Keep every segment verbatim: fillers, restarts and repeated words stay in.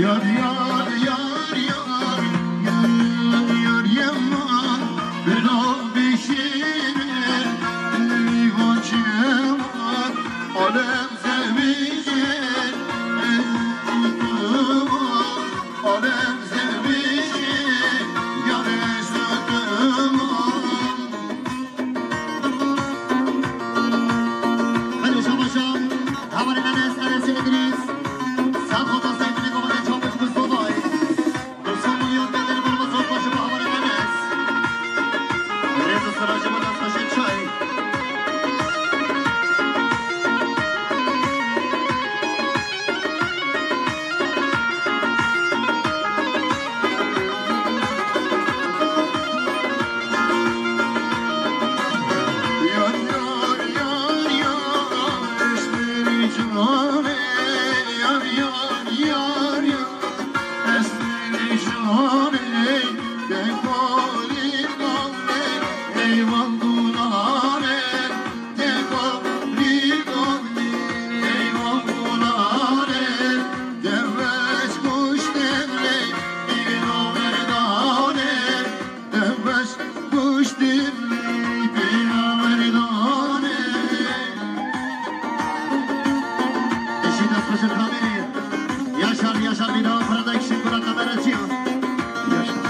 Yar, yar, yar, yar, yar, yar, yar, yar, yar, yar, yar, yar, yar, yar, yar, yar, Hadi şabaşa, havarê Enes, Enes Îdrîs. Sağ ol, Seyfine Kovac, Çavuş Mustafa. Dostum, bu yol nedir, vurma, sokma şu havarê Enes. Rêz û sirajê me dest xweşê çay. Eşî destxweşin kamerê. Yaşar, Yaşar, bir daha parada kişi bırak kamera açıyor. Yaşar.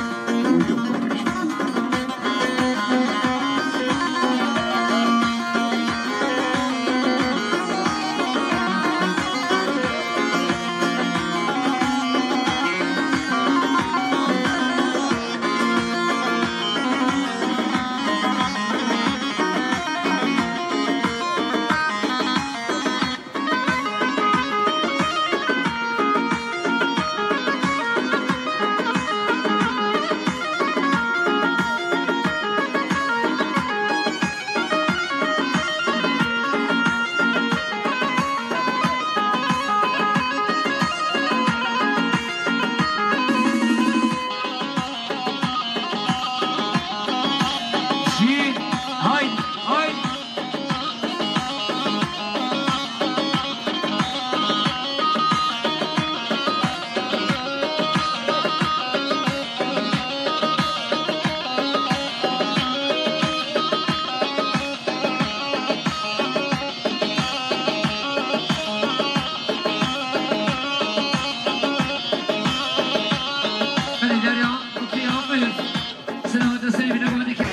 Jî, hay, hay. Hadi Derya, okey, aferin. Sen o da seni bile bana ki.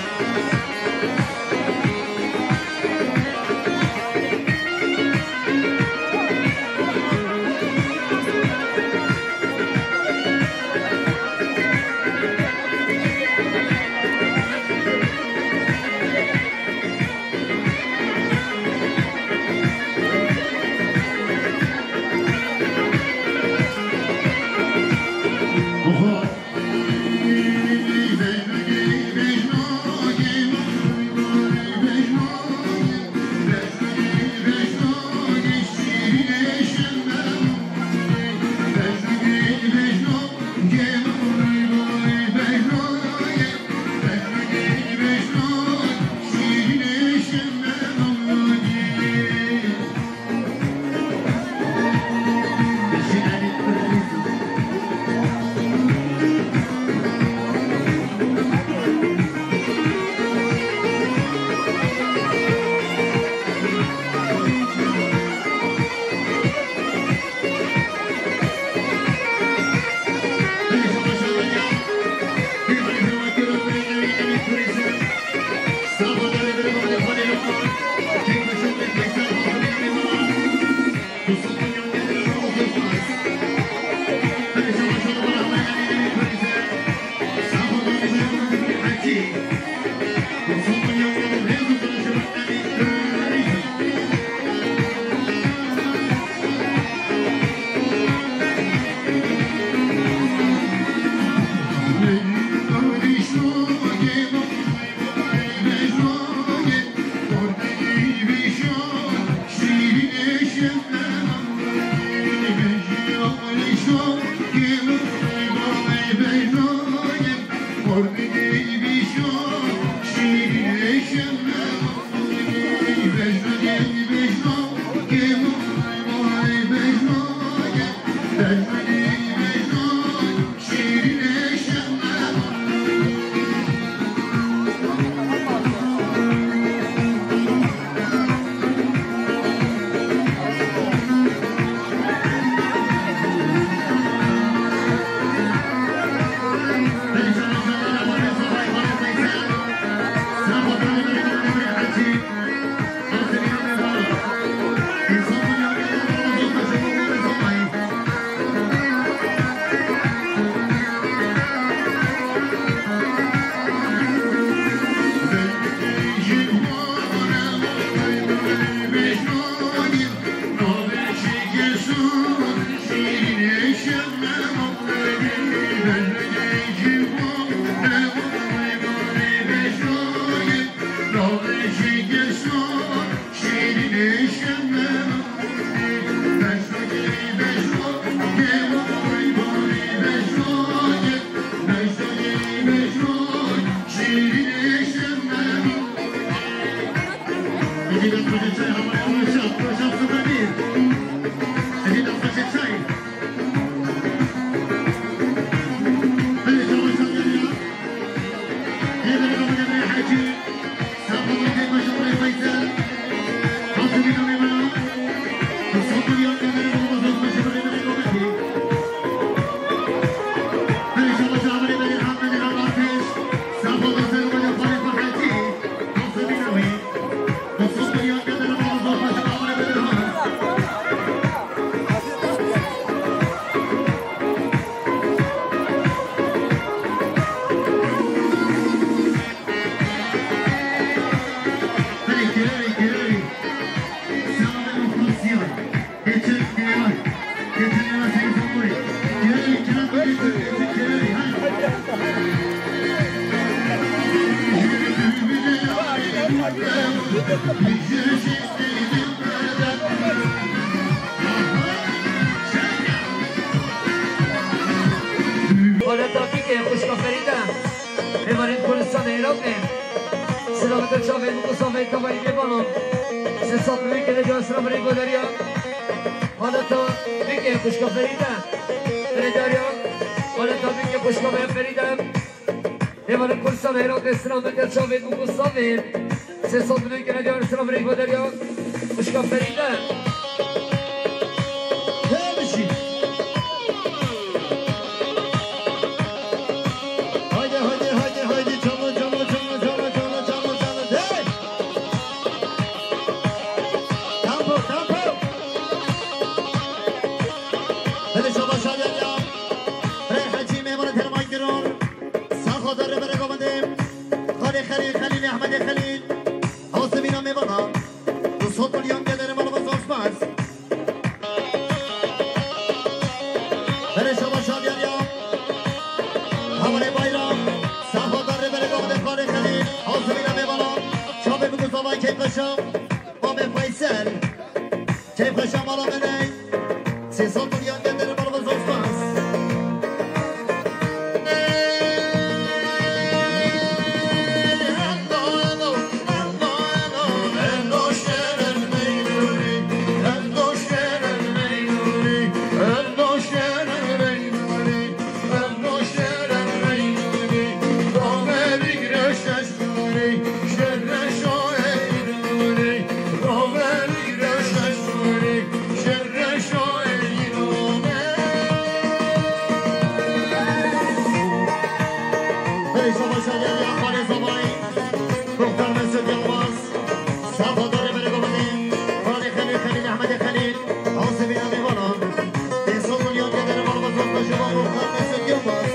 Xaleta Bîkê, xwişka Ferîde, êvarên Kurdistanê Iraqê. Silamet çavên min ku savê tevayî mêvanan. Sê sed milî kene ca silam rê godariya. Xaleta Bîkê, xwişka Ferîde. Rêdariya. Xaleta Bîkê, xwişka me Ferîde. Êvarên Kurdistanê Iraqê, silamet çavên min ku savê. Sê sed milî kene ca silam rê godariya. Xwişka Ferîde. Hey! Tempo, tempo! Hadi şaba şalyar ya. Hey, Hacî Memur Terman Giror. Saxo dar bere govende. Xalê Xelîl, Xelîl Ehmedê Xelîl. Asmîna mêvana. Du sed milyon gelir mal ve zosmaz. Bere şaba şalyar ya. Havarê bayram. Saxo dar bere govende Xalê Xelîl. Asmîna mêvana. Çavê min ku zavay keyfeşa. Babê Faysel. Keyfeşa mala me ney. Sê sed milyon gelir mal ve zosmaz. Muhtar Mesut Yılmaz, Safa Darı Bere Komedi, Xalê Xelîl, Xelîl Ehmedê Xelîl, Asmîna Mêvana, Pênc sed milyon gelir mal ve zosmaz, Muhtar Mesut Yılmaz.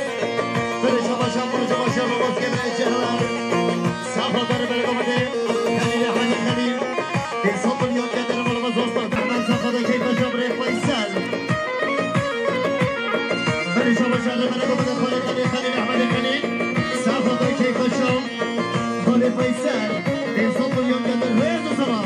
Bere şaba şam, bere şaba şam, Robot Kemre Çehre. Safa Darı Bere Komedi, Xelîl Ehmedê Xelîl. Pênc sed milyon gelir mal ve zosmaz. Ehmed Safa da keyfeşa Birê Faysel. Bere şaba şam, bere komedi, Xalê Xelîl, Xelîl Ehmedê Xelîl. Safa da keyfeşa Xalê Faysel. Pênc sed milyon gelir. Rêz û selam.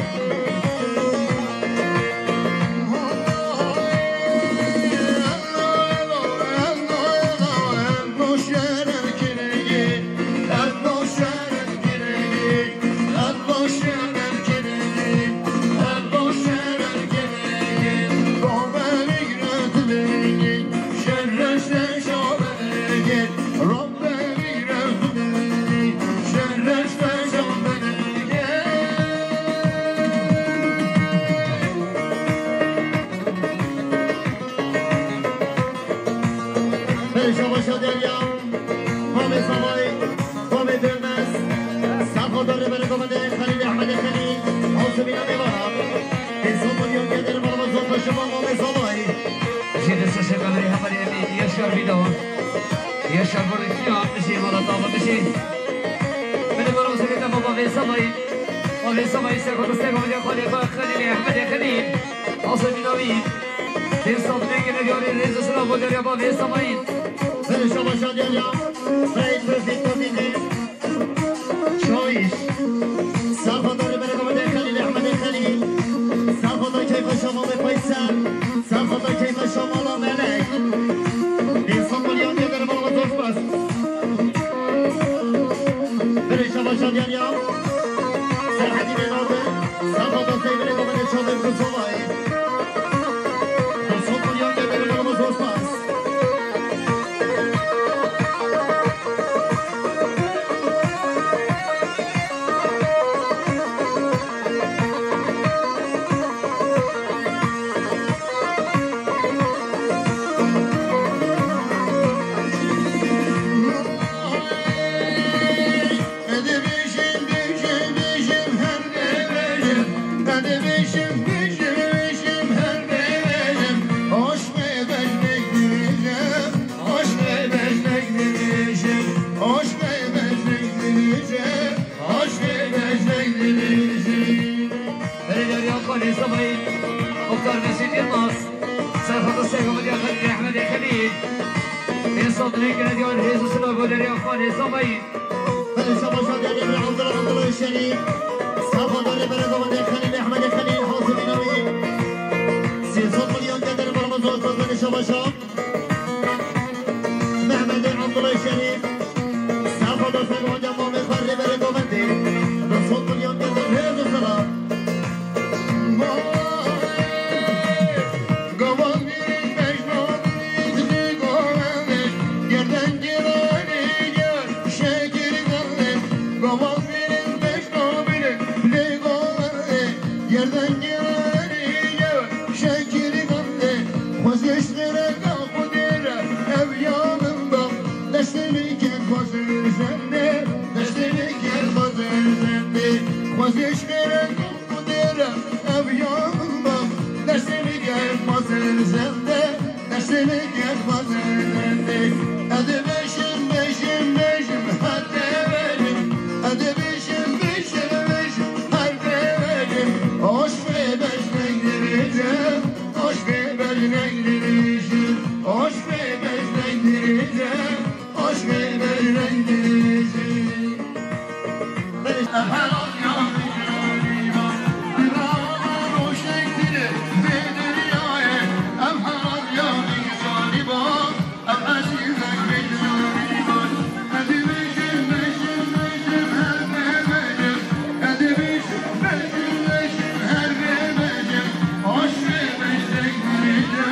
Bere şaba şam Derya, Mamê Zavay, Mamê Dönmez, Safa Darı Bere Komedi, Xelîl Ehmedê Xelîl, Asmîna Mêvana, Pênc sed milyon gelir mal ve zosmaz, Mamê Zavay. Jê dest şekalê hevalê em ê Yaşar Bîdawa. Yaşar Barışya, bijê mala tava bijê. Bere baro sekete baba ve Zavay. Bavê Zavay ser xwe destê xwe bide xalê xwe Xelîlê Ehmedê Xelîl. Asmîna wî. Vê saflê gele diyarê rêz û silav bo derya ba vê samayîn. Berê şabaşa derya. Seyîd Tevfîk Tevfîkî. Şayîş. Serxwedar berê Mehmedê Xelîl, Ehmedê Xelîl. Serxwedar keyfa şamala Feysel. Serxwedar keyfa şamala Melek. Vê saflê yan gele derya ba zor spas. Berê şabaşa derya. Serhedî bê nadir. Serxwedar Seyîd berê Mehmedê Çavê Kosovayê. Hadi bêjim, bêjim, bêjim, her bêjim. Hadi bêjim, bêjim, bêjim, her bêjim. Aşkê bejnek dibêjim, aşkê bejnek dibêjim, aşkê bejnek dibêjim, aşkê bejnek dibêjim. Herê derya Xalê Samayî, Muxtar Mesîd Yilmaz, Serxwedar Seyf Ahmed Xelîl, Ehmedê Xelîl. Ê saflê gele diyarê rêz û silav bo derya Xalê Samayî. Belê şabaşa derê berê Abdullah, Abdullah Şerîf. Safa derê berê Gavendê Xelîl, Ehmedê Xelîl, Hasimî Navî. Sê sed milyon gele derê berê Ramazan Kozanê şabaşa. Mehmedê Abdullah Şerîf. Safa da ser wanca mamê xwe rê berê Gavendê. Du sed milyon gele rêz û silav. Xwezê ji xêrê ku dêre ev ya min ba, destê min gel xwezê li zevde, destê min gel xwezê li zevde. Ez ê bêjim, bêjim, bêjim, her tê bêjim. Ez ê bêjim, bêjim, bêjim, her tê bêjim. Aşkê bejnek dibêje, aşkê bejnek dibêje, aşkê bejnek dibêje. Aşkê bejnek dibêje. Ev herat ya min ji caniba, bi rana roşek tire vê dinyayê. Ev herat ya min ji caniba, ev ezîzek vê dinyayê. Ez ê bêjim, bêjim, bêjim, her bêjim. Ez ê bêjim, bêjim, bêjim, her bêjim. Aşkê bejnek dibêje.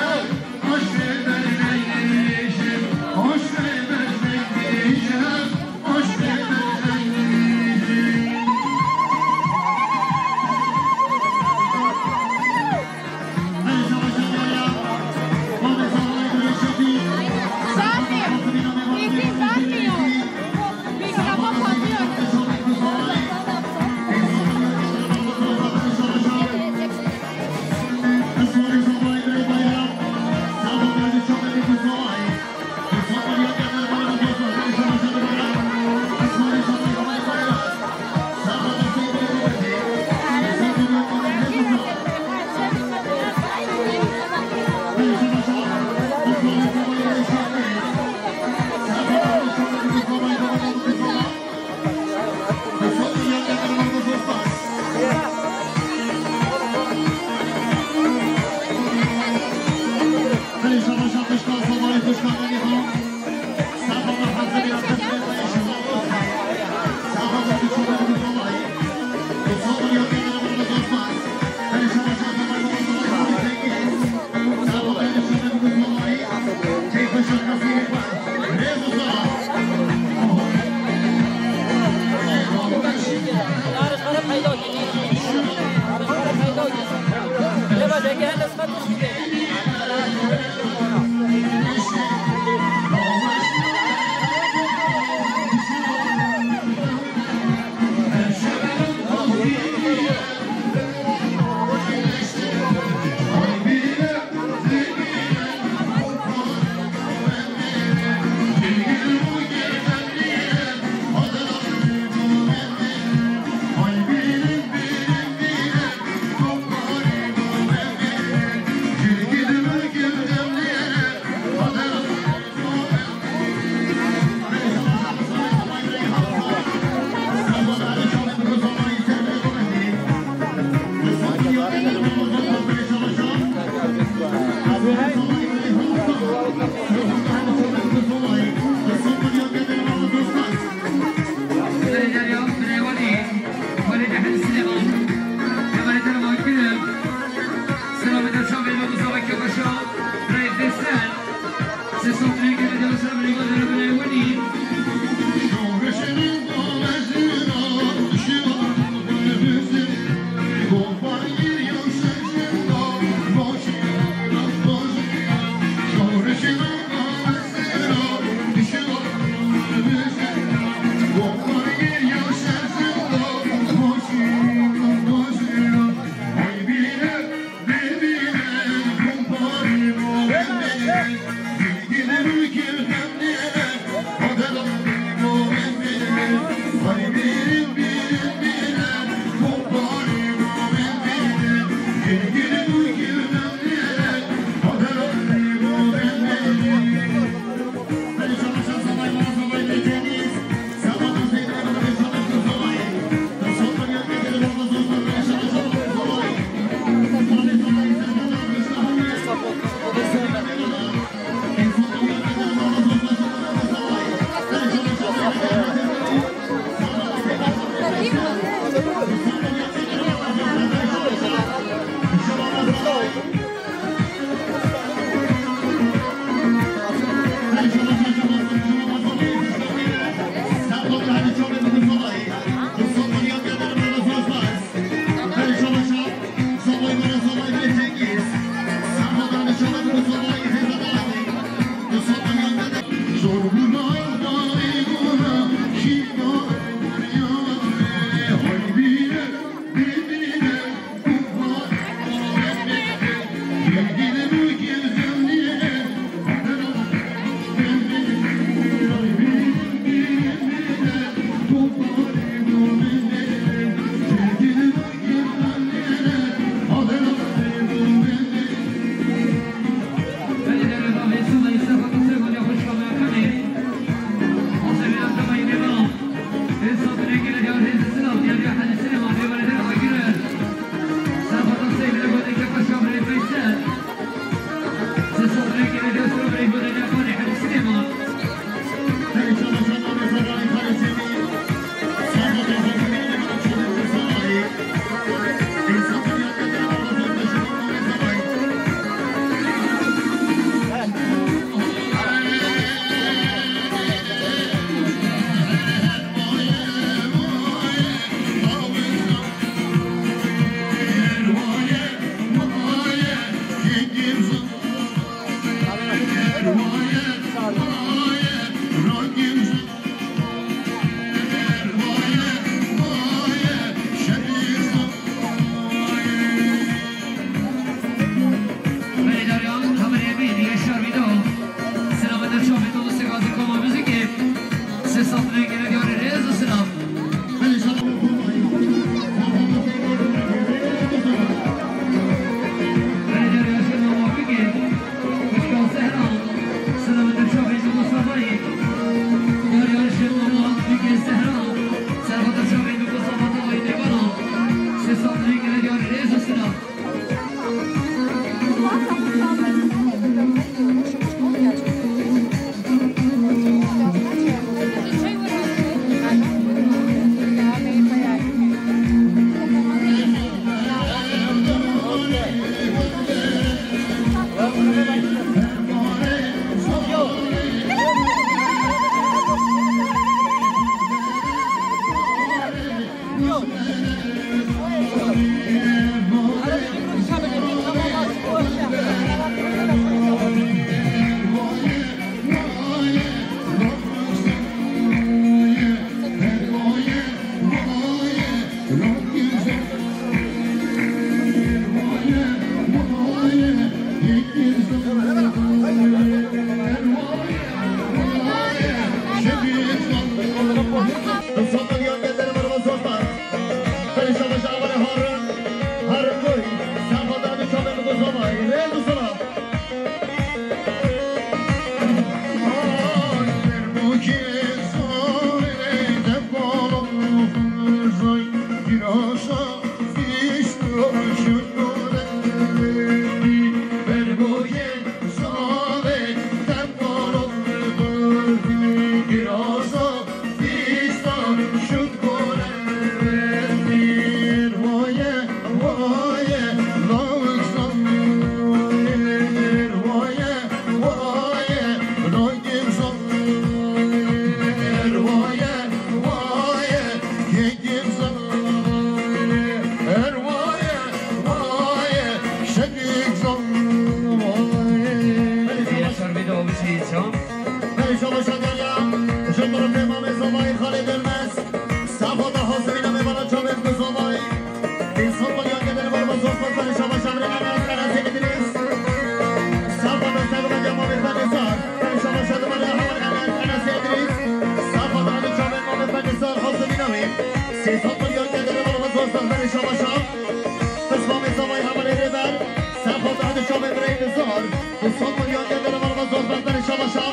Du sed milyon geldi, bana zor, bana şabaşa.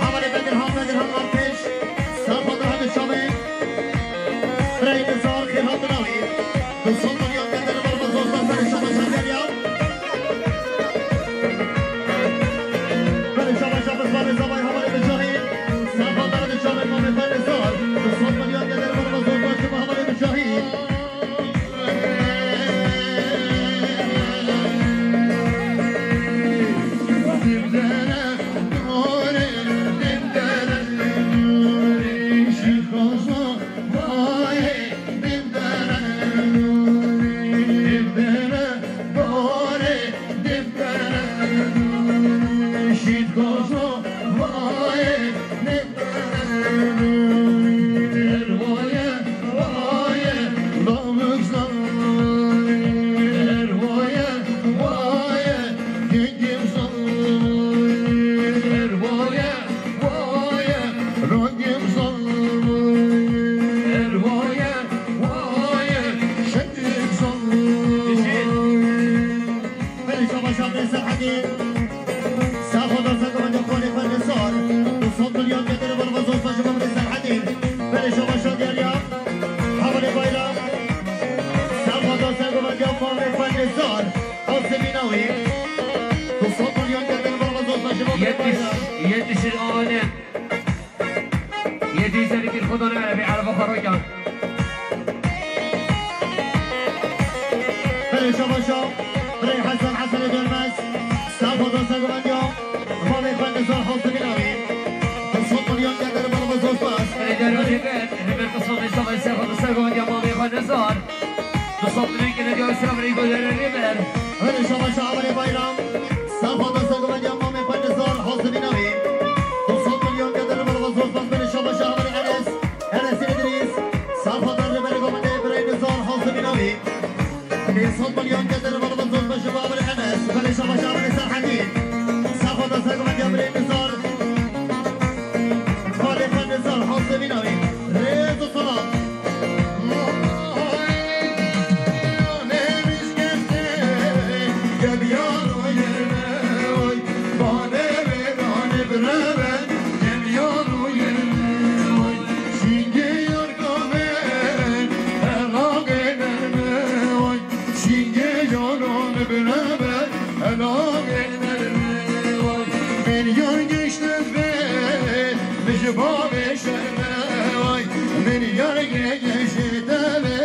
Havale Begirhan, Begirhan Arteş. Sağ olun, hadi şabe. Reyni zor, Kırhan Dınavi. Du sed milyon geldi, bana zor, bana şabaşa, gel ya. Bana şabaşa, bana zavay, havale Begirhan. Sağ olun, hadi şabe, Mehmet, bana zor. Du sed milyon geldi, bana zor, bana şabaşa, havale Begirhan. Belê şabaşa Birê Serhedî. Serhada Sergovendê Xwedê Xwendê Sar. Du sed milyon getir bana zor saçma Birê Serhedî. Belê şabaşa Derya. Havale Bayram. Serhada Sergovendê Xwedê Xwendê Sar. Hasibîna wî. Du sed milyon getir bana zor saçma Birê Yetiş, Bayram. Yetişin alim. Yedi yüz elli bir Xwedona Erebî, Ereba Xwerokan. Belê şabaşa, Birê Hesen, Hesenê Dönmez, Serhada Sergovendiya, Mamê Xwendê Sar Hasibîna wî. Du sed milyon getir bana zor spas. Birê Derya Rêber, Rêber Qismê Zavay Serhada Sergovendiya, Mamê Xwendê Sar. Du sed milyon geldi, Serhada Rêber. Belê şabaşa, Havale Bayram. Serhada Sergovendiya, Mamê Xwendê Sar Hasibîna wî. Du sed milyon getir bana zor spas, belê şabaşa Havale Enes. Enes Îdrîs. Serhada Rêber Govendê Birê Nizar Hasibîna wî. Pênc sed milyon getir bana zor spas, Havale Enes. Belê şabaşa Havale Serhedî. Serhada Sergovendiya Birê Nizar. Havale Nizar Hasibîna wî. Rêz û selam. Min yar geçte ve, min ji bavê şerme way. Min yar geçte ve,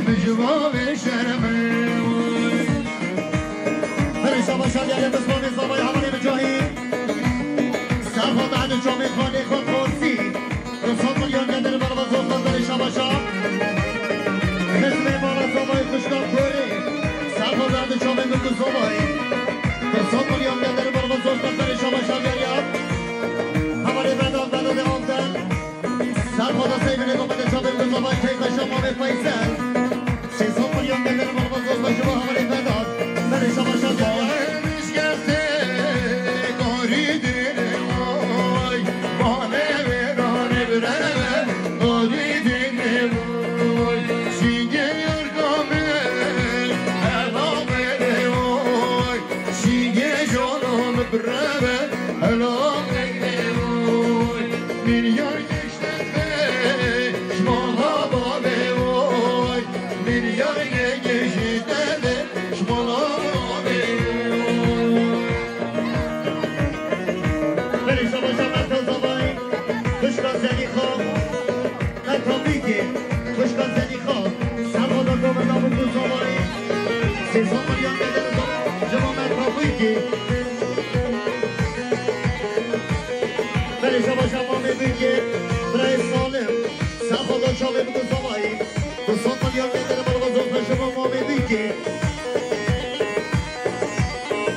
min ji bavê şerme way. Herê şabaşa Diyarê Bismamê Zavay Hamanê Bicahî. Serhada Hadi Çamê Xanê Xwe Xortî. Du sed milyon getir bana zor spas, belê şabaşa. Xizmê mala Zavay xişka Korê. Serhada Hadi Çamê Mik û Zavay. Du sed milyon getir bana zor spas, belê şabaşa Derya. Hamanê Vedat, Vedatê Avden. Serhada Seymenê Govendê Çamê Mik û Zavay, Keyxeşa Mamê Feysel. Sê sed milyon getir bana zor spas, ji bo Hamanê Vedat. Belê şabaşa Derya. Min yar geçte ve, ji mala bavê way. Min yar geçte ve, ji mala bavê way. Belê şabaşa Mertê Zavay, xişka Zelîxa, Mertê Bîkê, xişka Zelîxa, Serhada Govenda Mik û Zavay, sê sed milyon getir ji bo Mertê Bîkê. Belê şabaşa Mamê Bîkê, Birayê Salim, Serhada Çamê Mik û Zavay. Du sed milyon getir bana zor spas, ji bo Mamê Bîkê.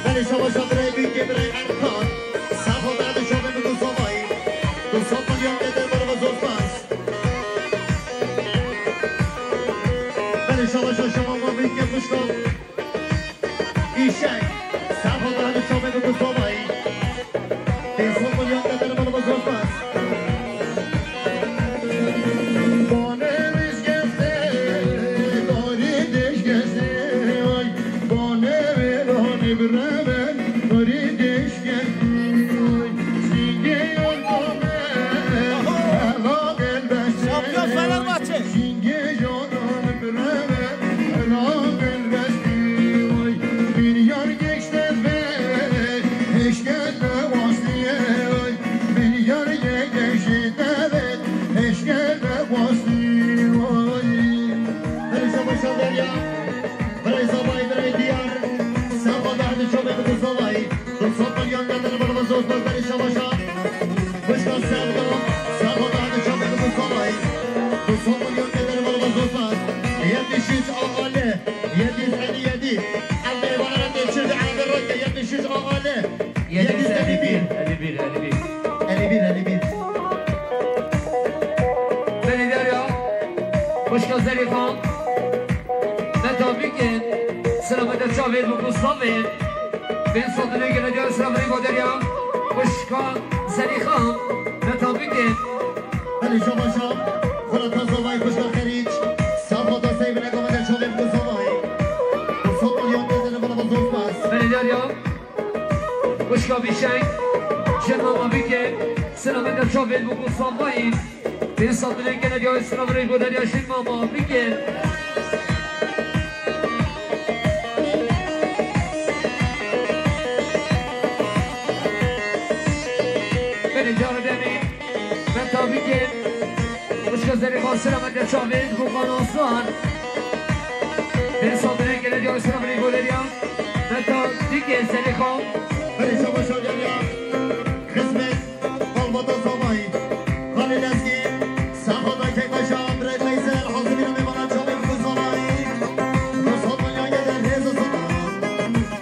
Belê şabaşa Birayê Bîkê, Birayê Erkan. Serhada Hadi Çamê Mik û Zavay. Du sed milyon getir bana zor spas. Belê şabaşa ji bo Mamê Bîkê, xişka Îşek. Serhada Hadi Çamê Mik û Zavay. Pênc sed milyon getir bana zor spas. Şampiyon Fenerbahçe. Birayê Zabayî, birayê Diyar, Sefa Derdî Çavê bi Zabayî. Du sed milyon getir bana zor bak beni şabaşa. Kuşka sevda, Sefa Derdî Çavê bi Zabayî. Du sed milyon getir bana zor bak. Yetmiş üç A A L, yedi yüz elli yedi. Elli bana geçirdi, elli roke, yetmiş üç A A L. Yedi yüz elli bir. Elli bir, elli bir. Elli bir, elli bir. Belê Derya, Xwişka Zelîxan, me tabî kin, sila me de çavê bi Gustafê. Bên sodinê gele diya sila bi Rîgo Derya, Xwişka Zelîxan, me tabî kin. Belê şabaşa, xwela ta zavayê Xwişka Xerîç, safa da sey bine gava de çavê bi Gustafê. Gustafê yan tezene bana bazos bas. Belê Derya. Xwişka Bîşeng, jin mama bike, sila me de çavê bi Gustafayî. Bên sodinê gele diya sila bi Rîgo Derya jin mama bike. Belê cara demê, me tabî ke, Xwişka Zelîxan sila me de çavê bi Gustafan. Bên sodinê gele diya sila bi Rîgo Derya. Me tabî ke Zelîxan. Belê şabaşa geliya. Xizmet. Malbata Zavayî, Xalê Lezgî, Sexo Dayke Kaşa, Birê Qeyser, Hazimîna Mêvana Çalê Ku Zavayî, Rosot Milyan Geder, Rêzo Sota.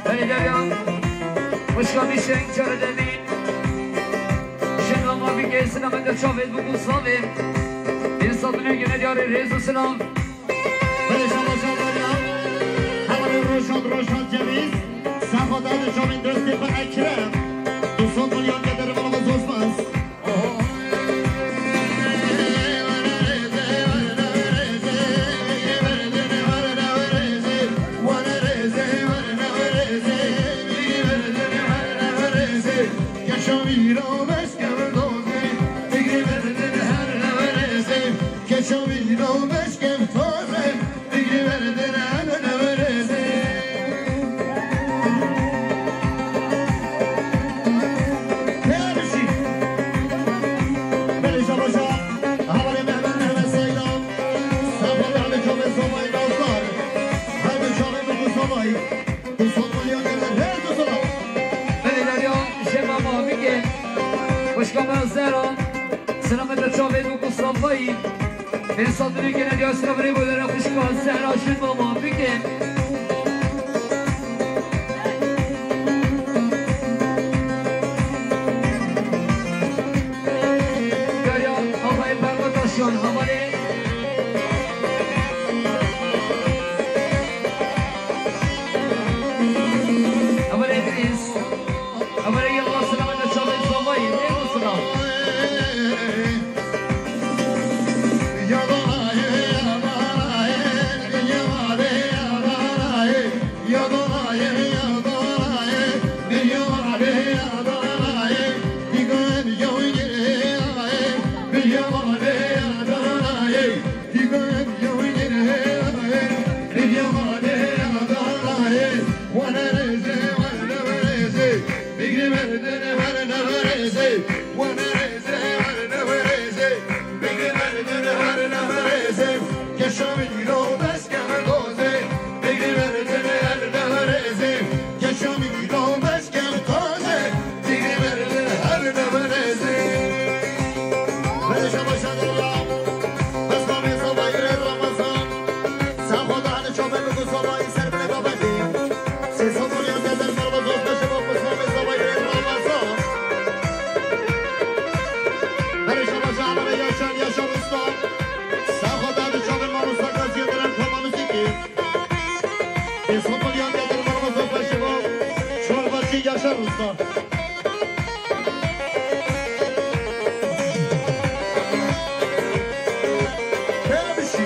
Belê Derya, Xwişka Bîşeng, Çaredemî, Jin Mama Bîkê, sila me de çavê bi Ku Zavê, Rêzo Sota, Rêzo Sota. Belê şabaşa Derya. Hevalê Roşan, Roşan Ceviz. Safa Derdî Çavên dostê xwe Ekrem. Du sed milyon getir bana bazos bas. Keşa wî ra beşkev taze, bigre verdin her neverêze. Keşa wî ra beşkev taze, bigre verdin her neverêze. Her şey. Belê şabaşa, hevalê Mehmet, Mehmet Seyda. Safa Derdî Çavê Zavayî Nazar. Her du çavê bi Ku Zavayî. Du sed milyon getir, her du sed. Belê Derya, Jin Mama Bîkê. Xwişka me Zehra. Sila me de çavê bi Ku Zavayî. Bên sodinê gele diya sila bi Rîgo Derya, Xwişka Zehra, Jin Mama Bîkê. Derya, Axayê Berlo Taşyan, hevalê. Hevalê Îdrîs. Hevalê Yilmaz, sila me de çavê Zavayî, Yilmaz sila. Esopolyan getir bana sofra şivo. Çorbacı Yaşar Usta. Bebişi.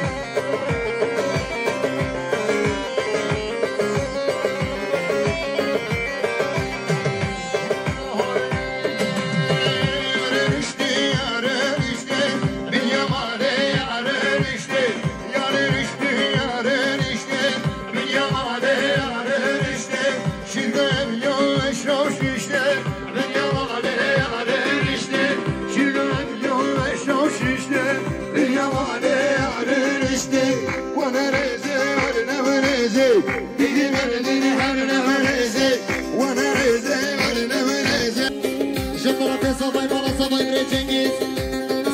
Tarafê zavay mala zavay birê Cengîz.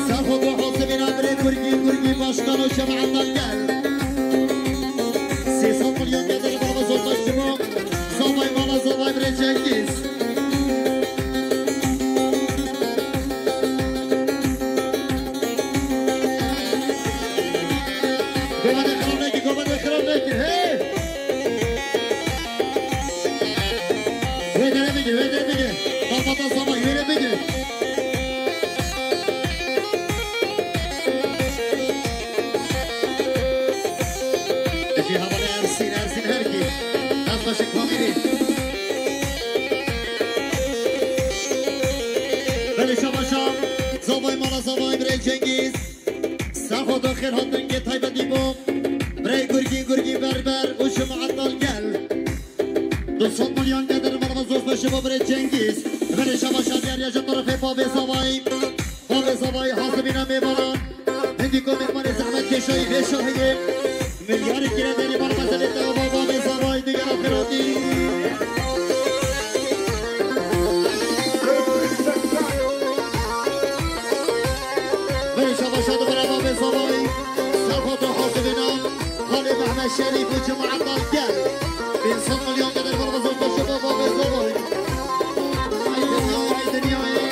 Serxwe bi hasibîna birê Gurgî, Gurgî başkan û cemaetan gel. Sê sed milyon gedir baba zor başimo. Zavay mala zavay birê Cengîz. Govende xirab nekir, govende xirab nekir. Hey! Wê dere bigir, wê dere bigir. Malbata Zama, wê dere bigir. Ecî hevalê Ersîn, Ersîn herkî. Dest baş kamîrî. Belê şabaşa. Zavay mala zavay birê Cengîz. Serxwe do xêr hatin gê taybetî bo. Birê Gurgî, Gurgî berber û cemaetan gel. Du sed milyon gedir malva zor başı bo birê Cengîz. Belê şabaşa diyar ya ji tarafê bavê zavayî. Bavê zavayî hasibîna mêvanan. Hindî ku mêvanê zehmet kêşayî vê şahiyê. Milyarê kire derî malva zelê te bavê zavayî digera xêratî. Belê şabaşa dibire bavê zavayî. Serxwe do hasibîna. Xalê Mehmet Şerîf û cemaetan gel. Pênc sed milyon gedir malva zor başı bo bavê zavayî. Ay dinyayê, ay dinyayê.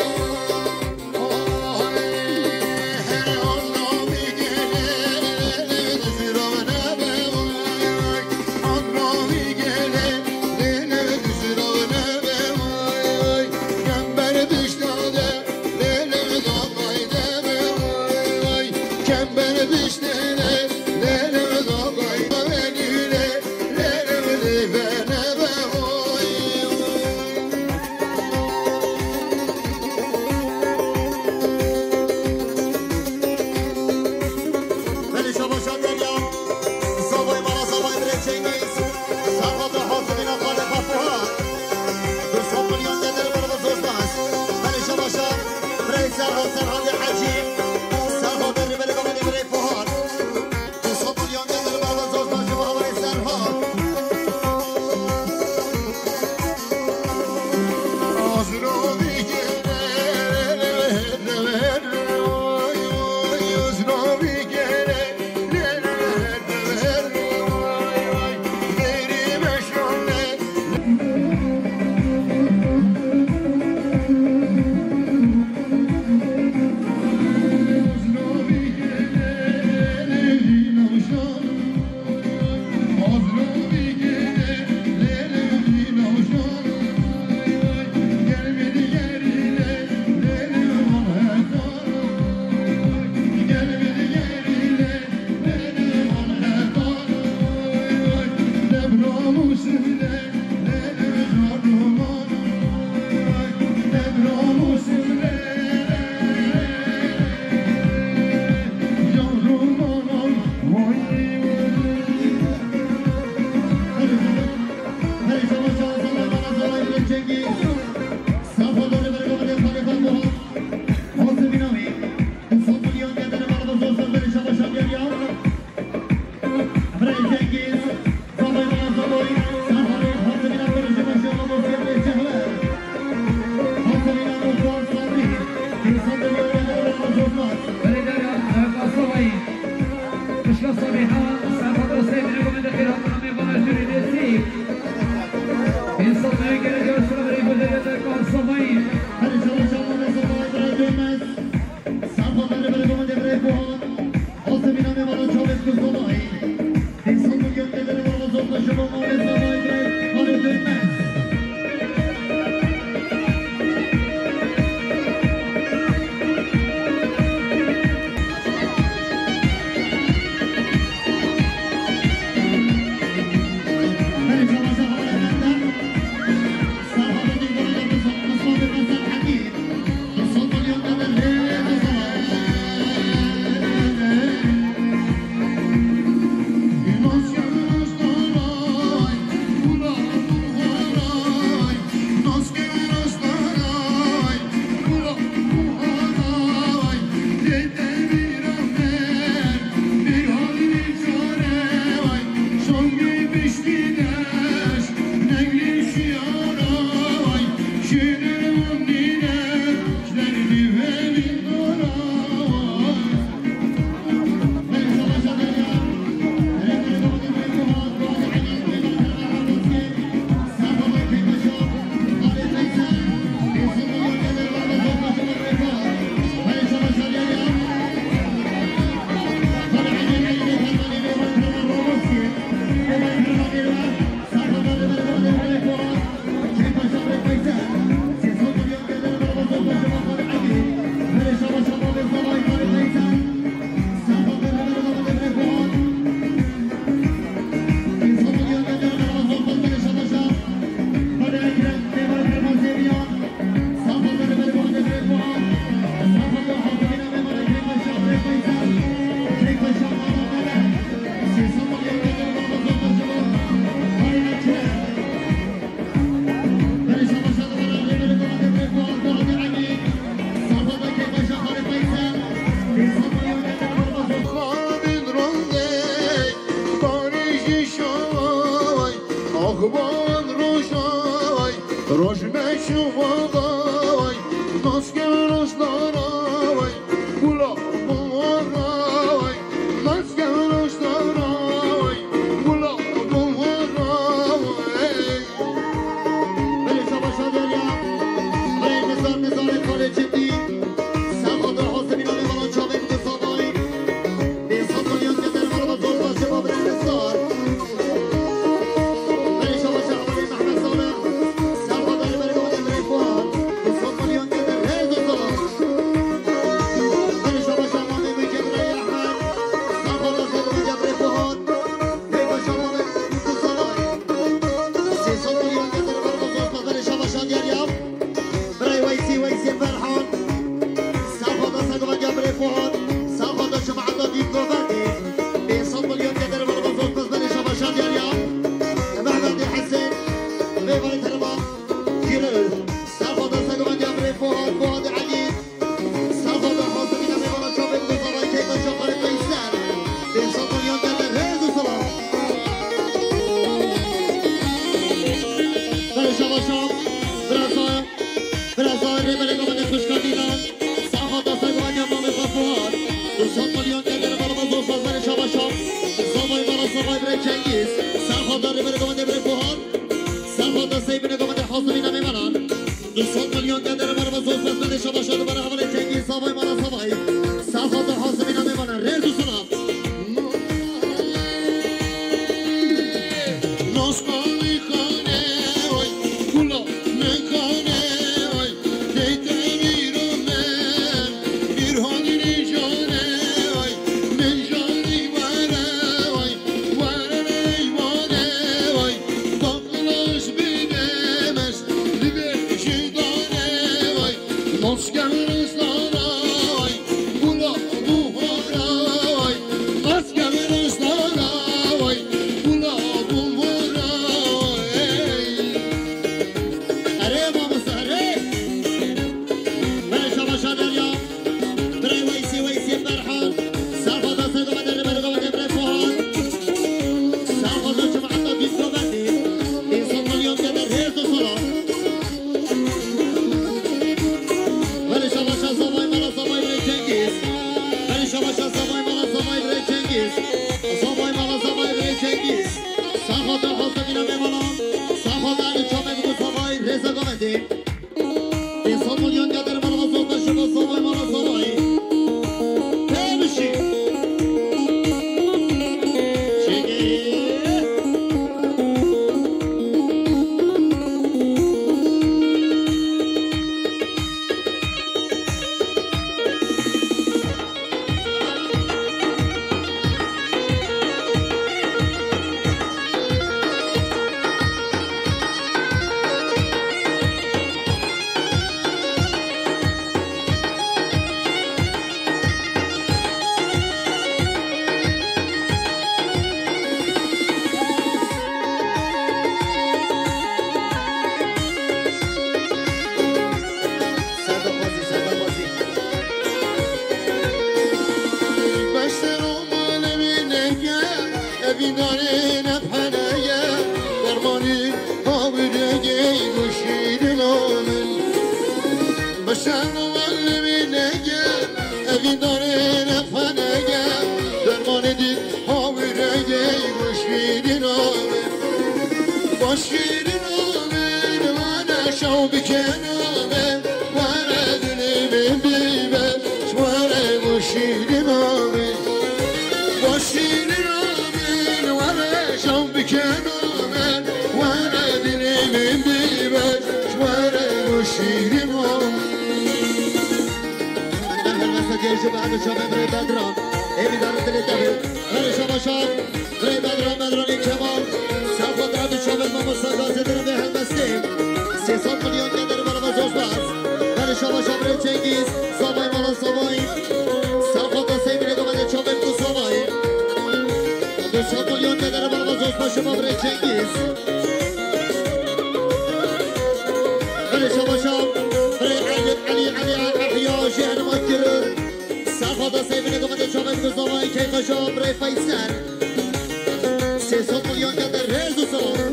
Van roja vay, roj meşu vay, maske rojlara vay, gula buvara vay, maske rojlara vay, gula buvara vay. Belê şabaşa derya, belê nizar nizarê kalê cidî, sen xatir Hasimî namê bala çavê bi zavayî, bê sed milyon keder bala zor başê ba birê nizar. Birayê Weysî, Weysî Ferhan. Saxo da se guvendiya birê Fuad. Saxo da cemaeta dîk govendî. Pênc sed milyon keder bala zor pez berê şabaşa diyar ya. Mehmetê Hesên. Vê verê tereba. Giril. Saxo da se guvendiya birê Fuad. Fuad Elî. Saxo da Hasimî namê bala çavê bi zavay keyfa çaxarê Qeyser. Pênc sed milyon keder. Rêz û selam. Berê şabaşa. Biraz daha. Biraz daha rêberê govendê xwişka dînan. Saxo da ser govendê mamê xwe Fuad. Du sed milyon keder bala zor sazberê şabaşa. Zavay bala zavay birê Cengiz. Saxo da rêberê govendê birê Fuad. Saxo da sey binê govendê Hasimî namê bala. Du sed milyon keder bala zor sazberê şabaşa dubare hevalê Cengiz. Zavay bala zavay. Saxo da Hasimî namê bala. Rêz û selam. Erê mamoste, erê! Berê şabaşa derya. Birê Weysî, Weysî Ferhan. Saxo da se govendê rêberê govendê birê Fuad. Saxo da cemaeta dîk govendî. Pênc sed milyon keder rêz û selam. Berê şabaşa zavay mala zavay birê Cengiz. Berê şabaşa zavay mala zavay birê Cengiz. Zavay mala zavay birê Cengiz. Saxo da Hasimî namê bala. Saxo da Elî çavê bi zavay rêza govendê. Pênc sed milyon keder bala zor da şiba zavay mala zavay. Tebişî. Çekê. Serdar Bazî, Serdar Bazî. Beşer olmalı bir nege, evi darine peneye, dermanı havürege, bu şirin olun. Beşer olmalı bir nege, evi darine peneye, dermanı di Hawirege goşîrin ame. Goşîrin ame, were şew biken ame. Were dilê min bibe, were goşîrin ame. Goşîrin ame, were şew biken ame. Were dilê min bibe, were goşîrin ame. Em helbesta gêj û behd û çavê birê Bedran. Ê bîdar û dilê te bê. Herê şabaşa. Birê Bedran, Bedranê Kemal. Saxo da bi çavê mamosta Gazê dirin vê helbestê. Sê sed milyon keder bala me zor spas. Herê şabaşa birê Cengiz. Savay mala savay. Saxo da sey binê govendê çavê ku savay. Du sed milyon keder bala me zor spas şima birê Cengiz. Belê şabaşa, belê Elî, Elî, Elî, Ehya, jêhnima kirin. Saxo da sey binê govendê çavê ku zavayê keyfa şa birê Feysel. Sê sed milyon keder rêz û selam.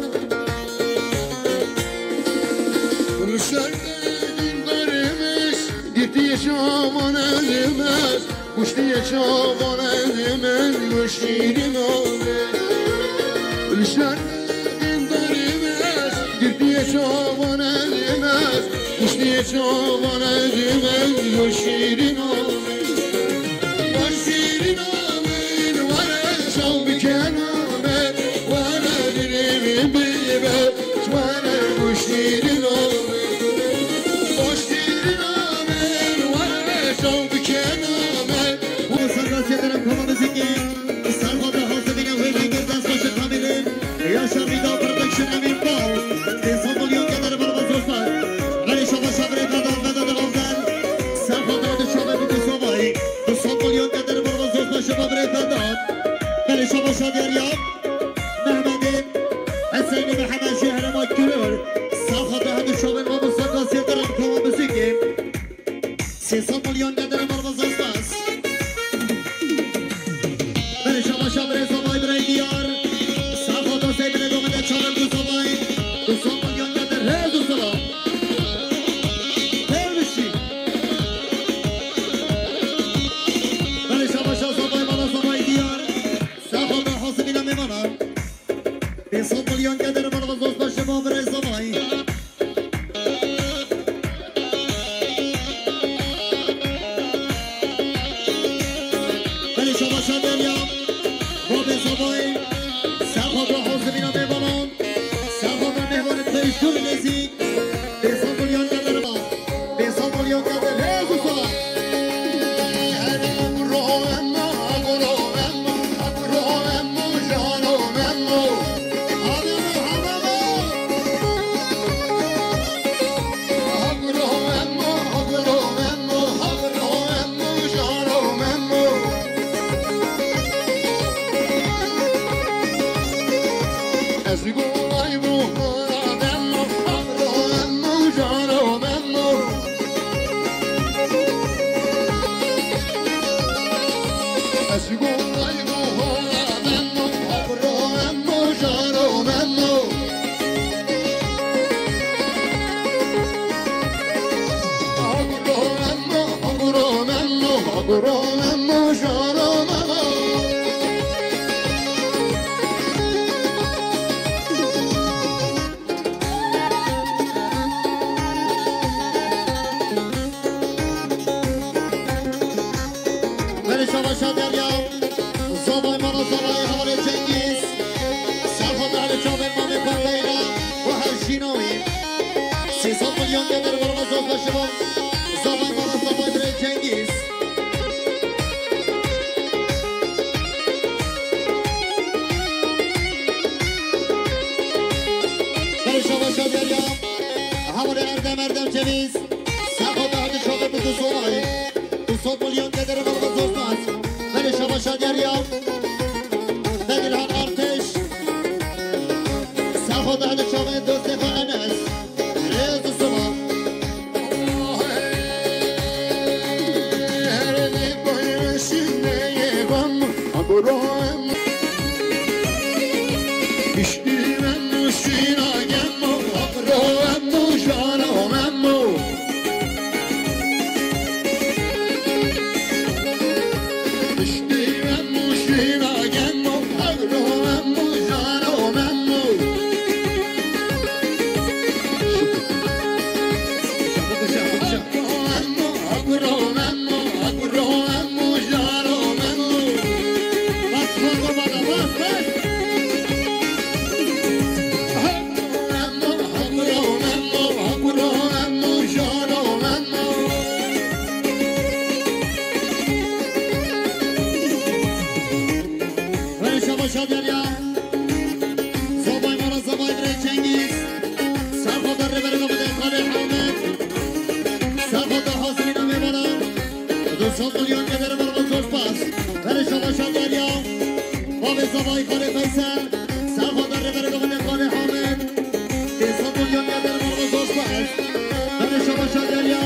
Çavan ezmez, kuştiye çavan ezmez, goştirin abi. Lişer Girdiye çavan ezmez, kuştiye çavan ezmez, goştirin abi. Goştirin abi, vare çav bikename, vare dilim bibe, vare goştirin abi. Goştirin abi, vare çav bikename. Bu sırada Seder'in kafamızı giy. Serxwe hazirîne wê vengir destxweşik kamîlin. Yaşar Rîda Production Emîn Bal. Pênc sed milyon keder bal ve zostan. Verê şava şavirê Vedat, Vedat Avdel. Serxwe de çavê bi du sovayî. Du sed milyon keder bal ve zostan şava birê Vedat. Verê şava şadiyariya Mehmetê Hüseyinê Mihemed jê herema Kiror. Serxwe de hedi çavên mamosta Kasê Dirim kava muzîkê. Sê sed milyon keder bal ve zostan. Berê şabaşa birê zavay birê diyar. Saxo dostê birê doxinde çalın du zavay. Du sed milyon keder rêz û selam. Tevbişî. Berê şabaşa zavay mala zavay diyar. Saxo da hasibîna mêvana. Pênc sed milyon keder bal ve zostan şema birê zavay. Belê şabaşa derya, babê zavayê, serxwe bi hazirîna mêvanan, serxwe bi mêvanê xweyş dûr û nêzîk, pênc sed milyon keder ba, pênc sed milyon keder, hêz û sala. Verê şabaşa derya, zavay mala zavay havalê Cengiz. Serxwe de hedi çavên mamê Parleyla û her jîna wî. Sê sed milyon keder bal ve zostan şema. Zavay mala zavay birê Cengiz. Berê şabaşa derya. Havalê Erdem, Erdem Ceviz. Serxwe de hedi çavê bi du zavay. Du sed milyon keder bal ve zostan. Belê şabaşa derya. Degilhan Arteş. Serxwe de hedi çavê dostê xwe Enes. Rêz û sima. Verê şabaşa derya. Zavay mala zavay birê Cengiz. Serxwe de rêberê Mehmetê Xalê Hamed. Serxwe de hazirîna mêvanan. Du sed milyon keder bal ve zostan. Verê şabaşa derya. Babê zavay Xalê Feysel. Serxwe de rêberê Mehmetê Xalê Hamed. Pênc sed milyon keder bal ve zostan. Verê şabaşa derya.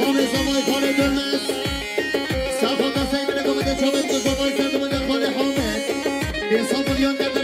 Babê zavay Xalê Dönmez. Serxwe de sey birê Mehmetê Çavên, zavay ser Mehmetê Xalê Hamed. Pênc sed milyon keder